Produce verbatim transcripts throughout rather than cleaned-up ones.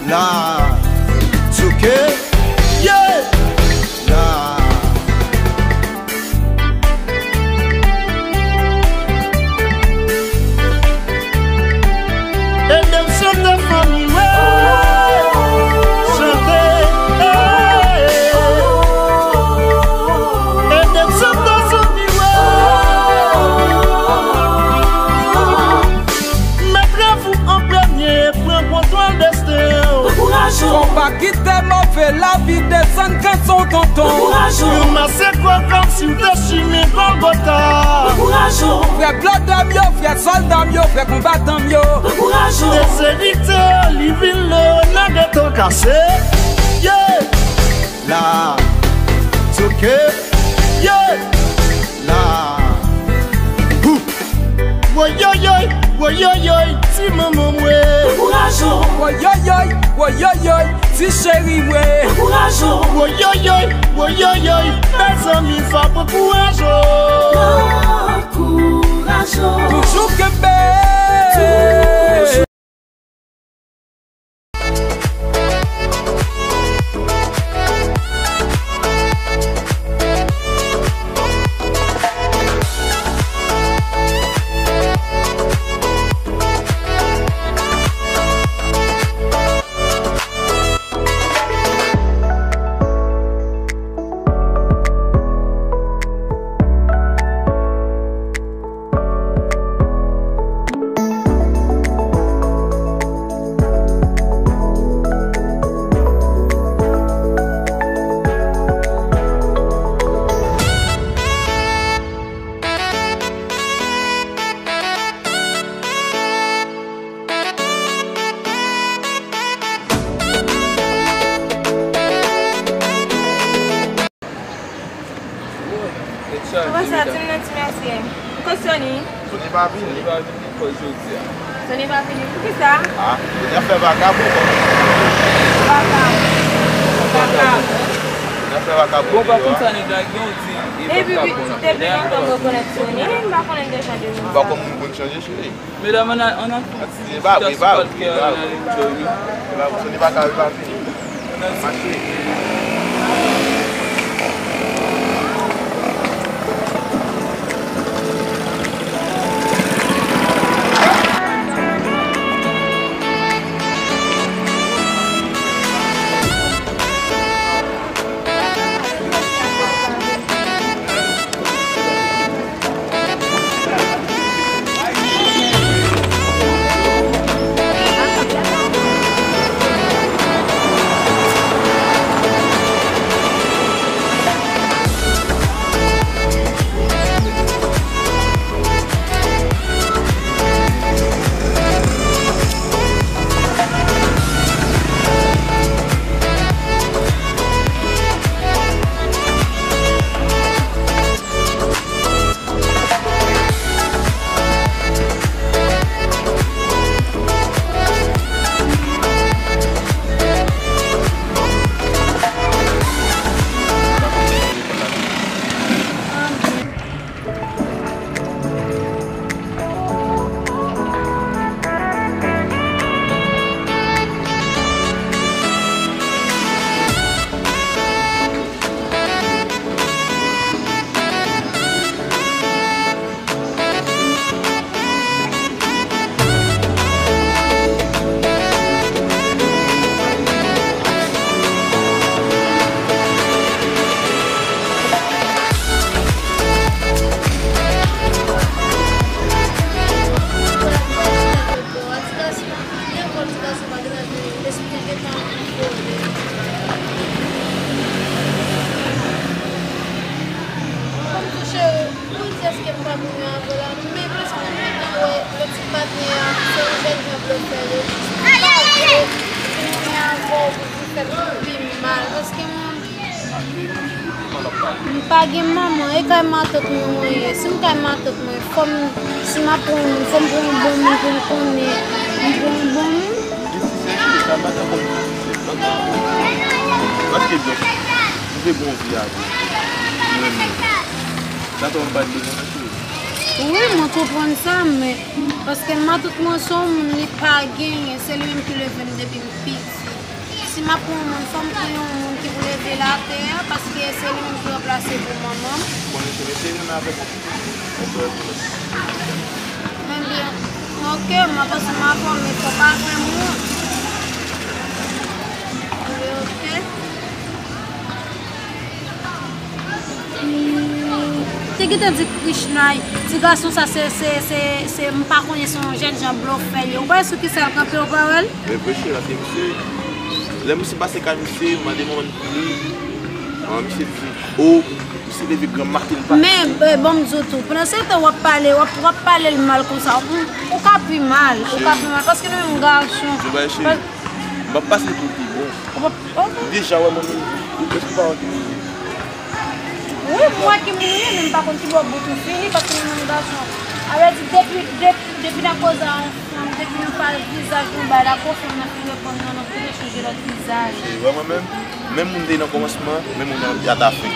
La, tchouke, yeah! La. Ede m chante fanmi mwen. Chante, hey. Ede m chante fanmi mwen. Mèt rèv ou an premye, pran kontwòl desten w. Ankouraje w. Fò w pa kite move lavi desann kanson tonton. Ankouraje w. Ranmase kò w kòmsi w te chimen Golgota. Ankouraje w. Vrè blòdè m yo, vrè sòlda m yo, vrè konbatan m yo. Ankouraje w. Dezerite, li vin lè nan geto kase. Yeah! La, tchouke, yeah! La. Hou! Woyoyoy, woyoyoy, ti manman mwen. Ankouraje w. Woyoyoy, woyoyoy, ti cheri mwen. Ankouraje w. Woyoyoy, woyoyoy, mezanmi, fò pou kouraje w. Ankouraje w. Toujou kenbe. Toujou. Kòman sa, di m non ti mesye. Ou kote Sony? Sony pa vini. Sony pa vini lekòl jodi a. Sony pa vini. Poukisa? Ah, Sony ap fè vakabon kòm. Vakabon. Vakabon. Sony ap fè vakabon. Bon, pa konn sa nèg la gen, ou di e vakabon la. Depi, depi lontan mwen konèt Sony, m pa konnen de jan de moun sa. Ou pa konn moun konn chanje cheri. Medam, ann al, ann al fè yon ti chita sou palkè a, ann al enjoy nou. Ann al. Kòm tou cheri, pou di èske m pa goumen avè w la, men prèske m gentan wè lòt ti patnè a, se yon jèn jan blofè yo. M pa vle, m goumen avè w pou di fè m pi mal, paske mwen, m pa gen manman, e kay matant mwen mwen ye. Si m kay matant mwen, fò m, si m ap pran yon moun, fò m pran yon bon moun pou m konnen m pran yon bon moun. Paske bon, m te bon vi a tou. Mwen menm. Sa fè m pa t bezwen nan cheri. Wi, mwen konprann sa, men paske matant mwen se yon moun li pa genyen, se li menm ki leve m depi m piti. Si m ap pran yon moun, fò m pran yon moun ki pou leve l atè a, paske se li menm ki ranplase pou manman m. Konnen se mesye renmen avèk yon pitit. Ebyen, ok, mwen panse m a fè, men fò pa fè m wont. Ok. Te gentan di Krishna, ti gason sa se, se, se, se, m pa konnen se yon jènjan blofè l ye. Ou pa wè sou kisa l kanpe, ou pa wè l? Men vre cheri, paske misye, lè misye pase kay misye, m mande manman l pou li. Manman misye di, o, misye leve gran maten, l pati. Men, eh, ban m di w tou, pandan se tan w ap pale, w ap, w ap pale l mal konsa, ou, ou ka pi mal, ou ka pi mal, paske nou menm gason. Cheri, m ap pase pou pi bon. Ou pa, oh. Ou deja wè mwen menm, ou prèske pa wè ki moun. Wi, m wè ki moun ou ye, men m pa konn ki bò bout ou fini, paske nou menm gason. Sa vle di, depi, depi, depi n ap koze a yon fanm, depi nou pale vizaj nou bay la, gon fanm nan ki reponn non, non, kite chanje lòt vizaj. Se vre, mwen menm, menm moun te nan kòmansman, menm moun nan y ap afen.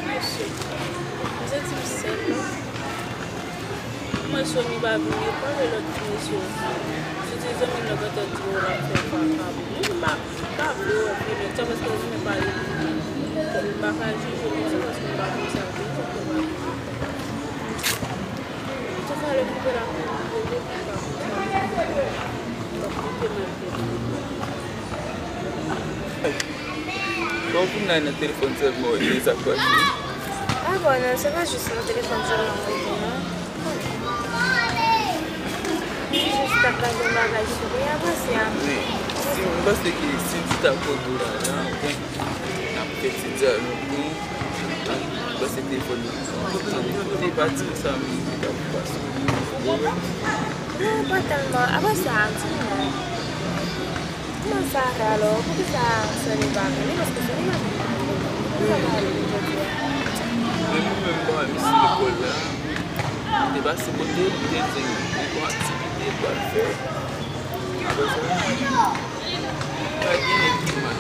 Mwen santi m sèl, non? Mwen Sony pa vini, pale lòt ti mesye yo. Si ti zanmi m nan gentan di w l ap fè kaka pou li, m pa, m pa vle wè vre nèg sa paske li renmen pale pou li. M pa ka jije nèg sa paske m pa konn sa vre, sa fè m pa vle. Sa fè lè m rive la, m rive, m pa konn sa vre. M ap kite m ap fè. Bon, vin la nan telefòn sèlman, e sa k pase? Ah bon, non, se pa jis nan telefòn sèlman mwen te non. Jis t ap gade yon bagay sou li, apre se a. Wi, si, m panse ke si m ti ta kote w la, la, bon, n ap fè ti dyalòg nou, m panse telefòn nan, tout tan li kote pati sa, m te ka pase. Non, pa tèlman, apre sa, di m non. Kòman sa fè alò? Poukisa Sony pa vini? Paske Sony pa vini. Poukisa pa vini jodi a? Men mwen menm, bon, m sou lekòl la. M te pase kote l, m te di l gen yon aktivite l pral fè. Apre sa, pa gen nèg ki mal.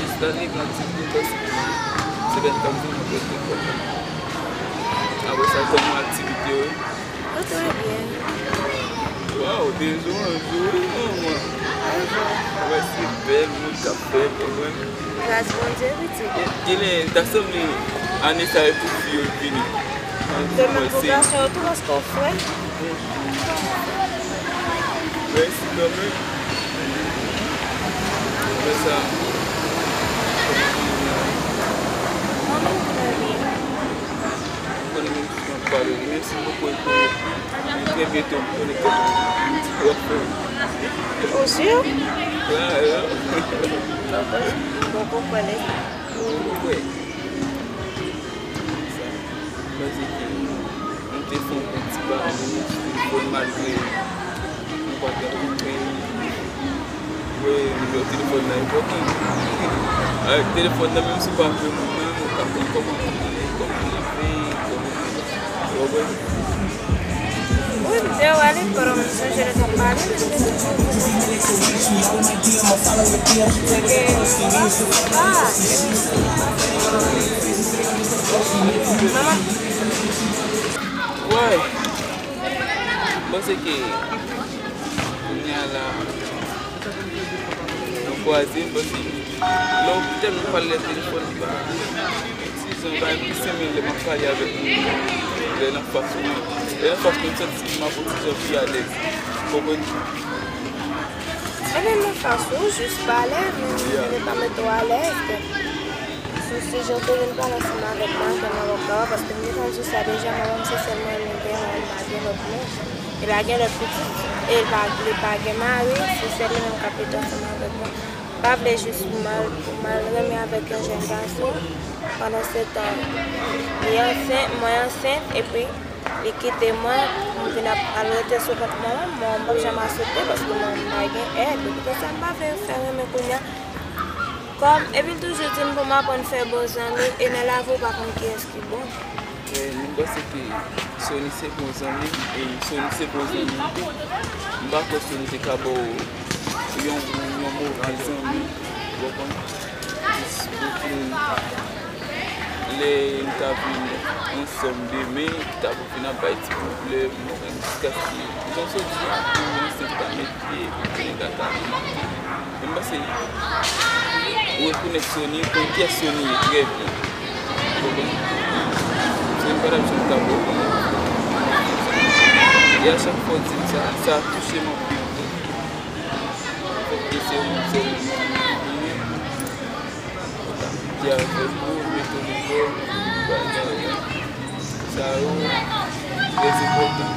Jis la, nèg lan di m pou l pase pou li. Se lè l t ap vin mwen prèske lekòl la. Apre sa, kòman aktivite yo ye? Yo trè byen. Waw, Dezou anjou wi manman. Wè se bèl moun k ap fè, konprann. Gras Bondye pitit. Genlè ta sanble ane sa e pou fi yo vini. Demen pou gason yo tou paske w frè. Mèsi kanmenm. Wè sa. Mwen menm trè byen. Konn moun ki konn pale, menm si m poko rekonèt li, men trè byento m konekte avèk li. W ap fè. Ou si? Wi, wi. Poko kwè li. Ou kwè? Sa, m panse ke nou te fè yon bon ti bagay, nou te fè malgre nou pa t rankontre. Wi, nimewo telefòn nan enpòtan. Avèk telefòn nan, menm si w pa vle moun nan, ou ka konn kòman moun nan ye, kòman l ap viv, kòman, ou konprann? Wi, m te wè li, pandan m sonje lè t ap pale, men m te di, se ke, ah, manman. Wi. M panse ke kounye a la, nou kwaze, m panse, lè w tèlman pale nan telefòn, li pa, ti jan, bagay plis renmen lè m ap pale avèk moun, lè l anfas mwen. Lè l anfas mwen, m santi m ap yon ti jan pi alèz. Konprann? Ebyen, m anfas ou, jis pale, men m vle pa mete w alèz. Si w sijete vin pale ansanm avèk mwen, ke m avoka w, paske m gentan di w sa deja, manman m se sèl mwen li gen, manman m pa gen lòt moun. Li pa gen lòt pitit, e li pa, li pa gen mari, se sèl li menm k ap rete ansanm avèk mwen. M pa vle jis pou m al, pou m al renmen avèk yon jèn gason, pandan se tan, li ansent, mwen ansent, epi li kite mwen, pou m vin ap, al rete sou kont manman m, mwen, m p ap janm aksepte, paske mwen, m pa gen èd. Poutèt sa, m pa vle fè renmen kounye a. Kòm, epi l toujou di m pou m aprann fè bon zanmi, e nan lavi ou pa konn kiyès ki bon. Men, m panse ke Sony se bon zanmi m, e Sony se bon zanmi m tou. M pa kwè Sony te ka ba w yon, yon move zanmi, ou konprann? Jis pou vin Lè m ta vin ansanm demen, ta pou vin ap bay ti pwoblèm, jiskaske jan w sot di a, pou ansent pa met pye, pou nèg la ta vin. Men m panse, ou rekonèt Sony, ou konn kiyès Sony ye trè byen. Ou konprann? Sony pa t ap janm ka ba w. E a chak fwa w di m sa, sa touche m anpil tou. Fòk ke se yon moun sèlman ki vini. Di avèk ou, mete lekòl, bagay. Sa yo, trè enpòtan.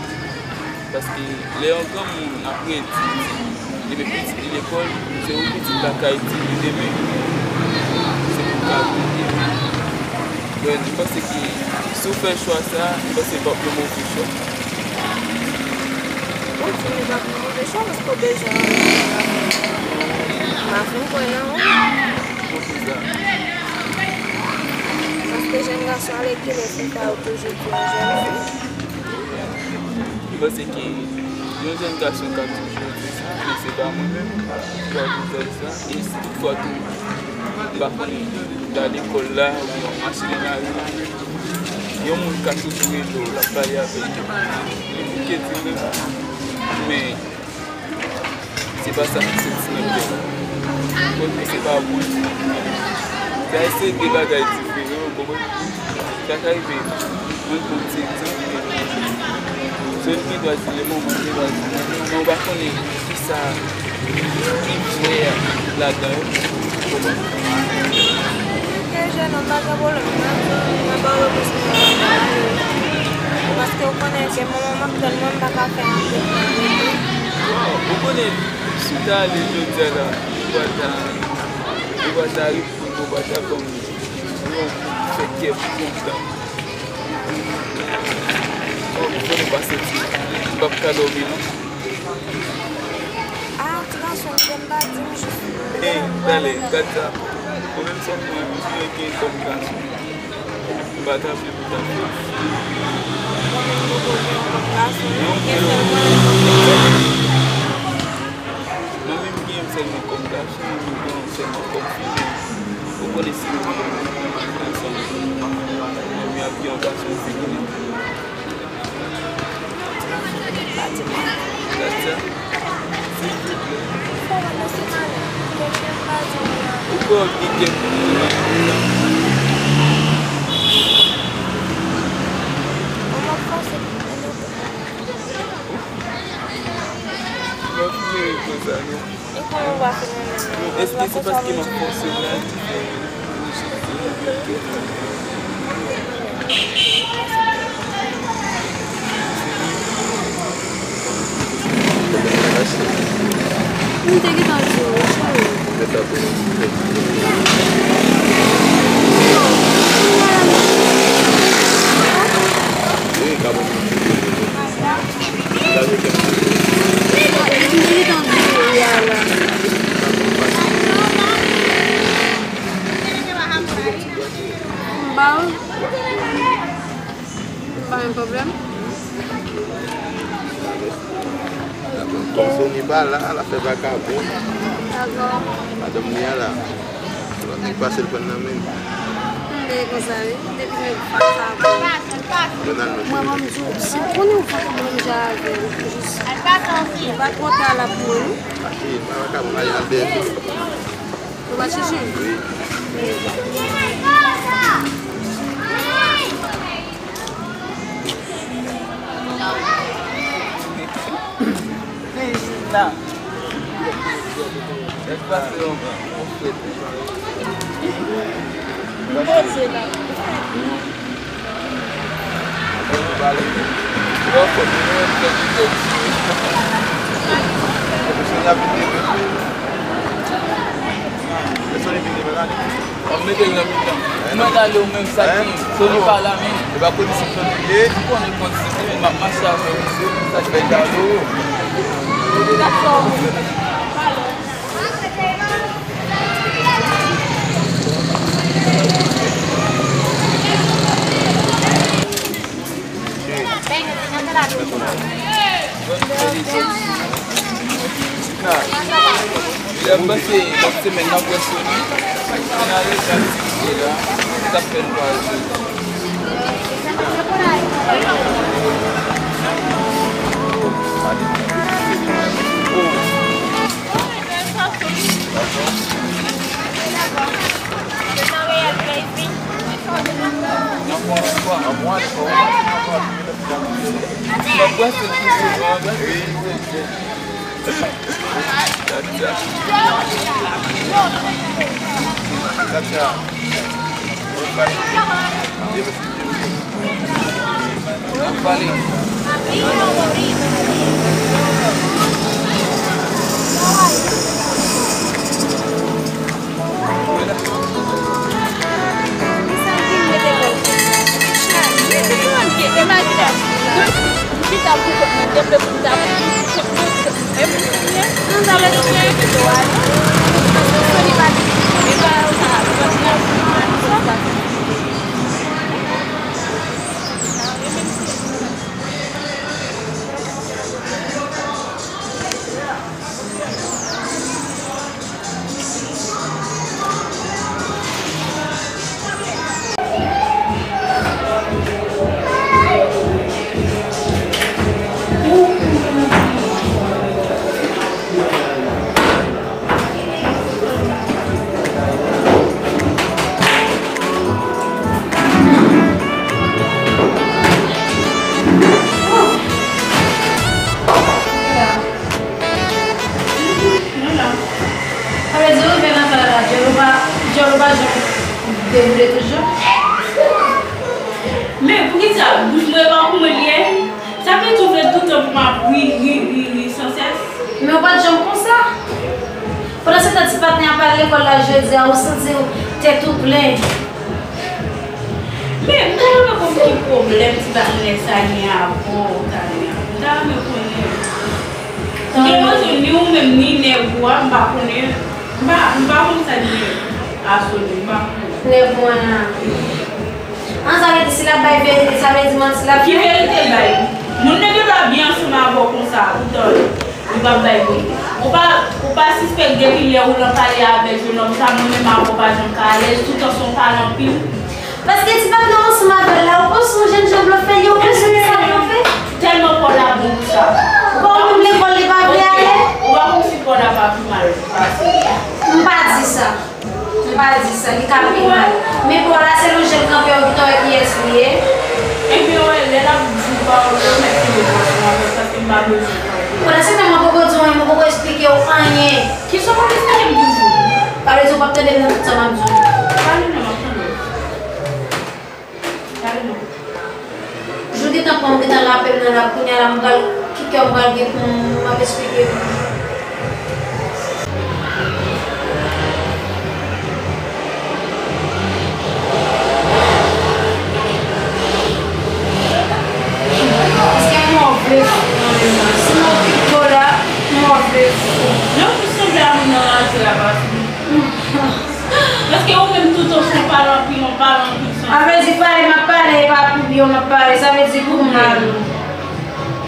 Paske lè yon granmoun ap redi, li met pitit li lekòl, se yon pitit la ka itilize demen. Se pou l ka grandi. Donk, m panse ke si w fè chwa sa, m panse l p ap yon move chwa. Ou di li p ap yon move chwa paske w bezwen anyen. M pa fin kwè nan ou. Poukisa? Paske jèn gason alèkile fin ta yo toujou di yon jèn fi. M panse ke yon jèn gason ka toujou di sa, men se pa mwen menm ki pral di sa. E si toutfwa tou, m pa konnen, w ta lekòl la, oubyen w mache nan lari la, yon moun ka toujou rele w, l ap pale avèk ou. Li bouke di l, men se pa sa ki soti nan kè m. Paske se pa mwen. Sa se de bagay diferan, w konprann? Sa ka rive, mwen pran ti egzanp, Sony gen dwa di li, mwen gen dwa di li, men w pa konnen kisa ki vrè ladan yo. Ou konprann? Ok, jèn, m pa gen pwoblèm. Mwen ba w repons mwen. Paske w konnen ke manman m ap tann mwen, m pa ka fè anpil tan rete. Waw, ou konnen, si w ta ale jodi a la, ou pa ta, ou pa ta reponn, ou pa ta ban m yon kout fè kè pou kontan. Waw, m konnen pa soti. M p ap ka dòmi, non. Ah, ti gason, m pa di m jis. Eh, talè, gad sa. Ou menm sa w pran, misye gen kòm gason. M pa t ap vle pou ta fè. Manmi m gen m sèlman kòm gason, manmi m gen m sèlman kòm fi. Ou konnen si nou gen yon manmi ansanm, manmi ap gen yon gason, yon fi ki nan. Gad sa. Silvouplè. Ou pa gen kè pou moun nan. Mwen fini konsa, non. Èske se paske m ap fòse w la ki fè ou rejte? M te gentan di w, wi, cheri. Wi, ka bon. M ba w. Pa gen pwoblèm. Kòm Sony pa la, l ap fè vakabon. Dakò. Madanm li a la. Li pase l pran nan men m. M te konsa wi. Depi nèg fas avè w. Mwen menm di w, si w konnen w fè pwoblèm jan avè l, jis li pa twò ta la pou mwen non. Achte vakabon la, y al dèyè tou. Ou va chèche? Wi. Vin la. Sa k pase, yon frèt? M poze la. Mwen t ale ou menm sa ki Sony pa la menm. Ou konnen kondisyon m ap mache avè w. Sa k fè m ale ou. Lè m panse lòt semèn nan, m ap wè Sony. N ale nan aktivite la. Sa fè l pa jwe. Sa vle di ou rive nan kay la, djòl ou pa, djòl ou pa janm deboule toujou? Men poukisa bouch mwen e pa pou mwen li ye? Sa vle di ou vle toutan pou m ap ri, ri, ri, ri sansès? Men ou pa t janm konsa. Pandan se tan ti patnè a pa al lekòl la jodi a, ou santi w tèt ou plen. Men, m ta renmen konn ki pwoblèm ti patnè sa gen avè w, Tania. M ta renmen konnen. Gen rezon ni ou menm, ni nèg ou a, m pa konnen. M pa, m pa konn sa li ye. Asoni, m pa konnen. Nèg mwen an. An, sa vle di si l ap bay verite, sa vle di manti l ap fè? Ki verite l bay? Moun nan gen dwa byen ansanm avè w konsa, poutan. Li p ap bay verite. Ou pa, ou pa sispèk depi lè ou nan pale avèk jennonm sa, mwen menm avè w pa janm ka alèz, toutan se yon pale anpil. Paske ti patnè w ansanm avè l la, ou panse yon jènjan blofè li ye, ou panse li sa blofè? Tèlman pa w la bon pou sa. Bon, menm lekòl li pa vle ale? Ou pa konn si pa w la pa pi mal pase. M pa di sa. M pa di sa, li ka pi mal. Men pa w la, se lojik kanpe w ki t wè kiyès li ye. Ebyen, wè, lè l ap di w pawòl yo, mèt kenbe bòs mwen avè l, paske m pa bezwen pale. Pandan se tan, mwen poko di w anyen, mwen poko eksplike w anyen. Kisa w poko eksplike m toujou? Sa vle di w p ap tande m nan tout sa m ap di w. Pale non, m ap tande w. Pale non. Jou gentan pran m, gentan rape m nan la, kounye a la m pral, ki kè m pral gen pou m ap eksplike nou? Paske m move fou nan menm nan. Si m okip do la, m move fou. Jan w sanble a moun nan raje a, pa fini. Paske ou menm toutan se yon pale anpil, yon pale anpil san. Sa vle di pale m ap pale, e pa pou byen m ap pale, sa vle di pou m mal ou.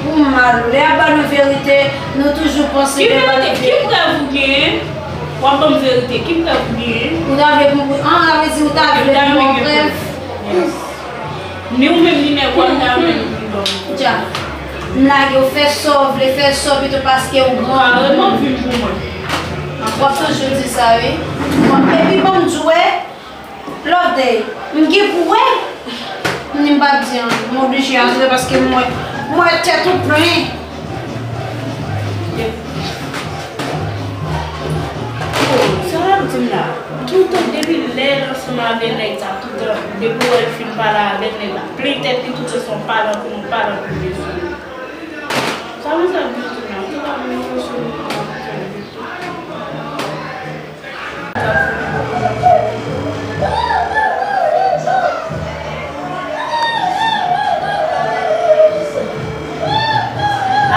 Pou m mal ou. Lè y ap ba nou verite, nou toujou panse ke verite. Ki verite? Ki prèv ou genyen? W ap ban m verite. Ki prèv ou genyen? Ou ta vle pou, an, sa vle di ou ta vle pou m ban w prèv? Yes. Ni ou menm ni nèg ou a, m ta renmen nou vin ban m. Dja. M lage w, fè sa w vle, fè sa w pito paske ou gran. Kareman vin pou mwen. W ap toujou di sa, wi. Epi ban m di w, Loveday, m gen pou wè. M di m p ap di anyen, m oblije antre paske m wè, m wè tèt ou plen. Oh, sa w ap di m la? Toutan depi lè l ansanm avè nèg sa, toutan depi w wè l fin pale avèk nèg la, plen tèt li toutan se yon pale anpil, yon pale anpil mesye. Sa misye ap di tou la? M te pa vle yon mesye.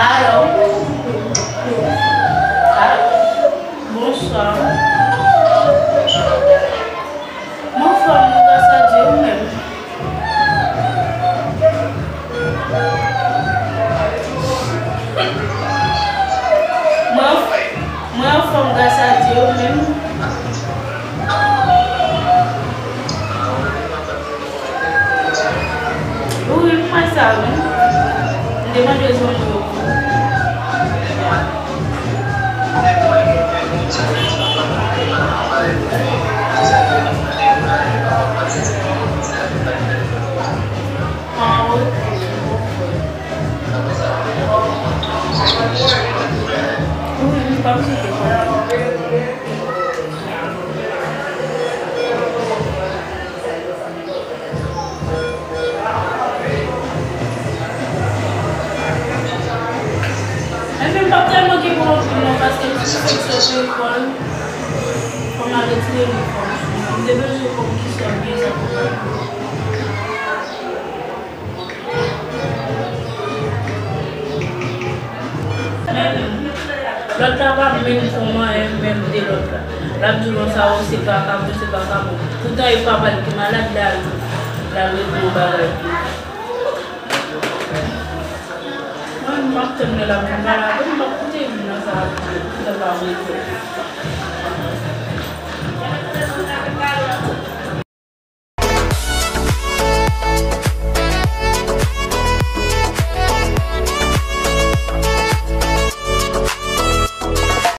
Alo. Alo. Bonswa. M anfòm, gras a Dye, ou menm? Mwen anf-, mwen anfòm gras a Dye, ou menm? Mwen sa wi. M te mande zanmi yo pou. Ah, ok. Wi, m p ap cheke kòb. Enben, m p ap tèlman gen pou anpil non, paske m sou fèk sot lekòl, fò m al retire inifòm sou mwen. M te bezwen kòb ki sòt byen sa pou mwen. Men, lòt la pa menm kòman, menm de lòt la. L ap di w non sa, o, se vakabon, se vakabon. Poutan, e papa l ki malad, l al, l al regle yon bagay pou li. Mwen, m ap tann lè l ap vin la, m ap koute li nan sa l ap di, li pa regle.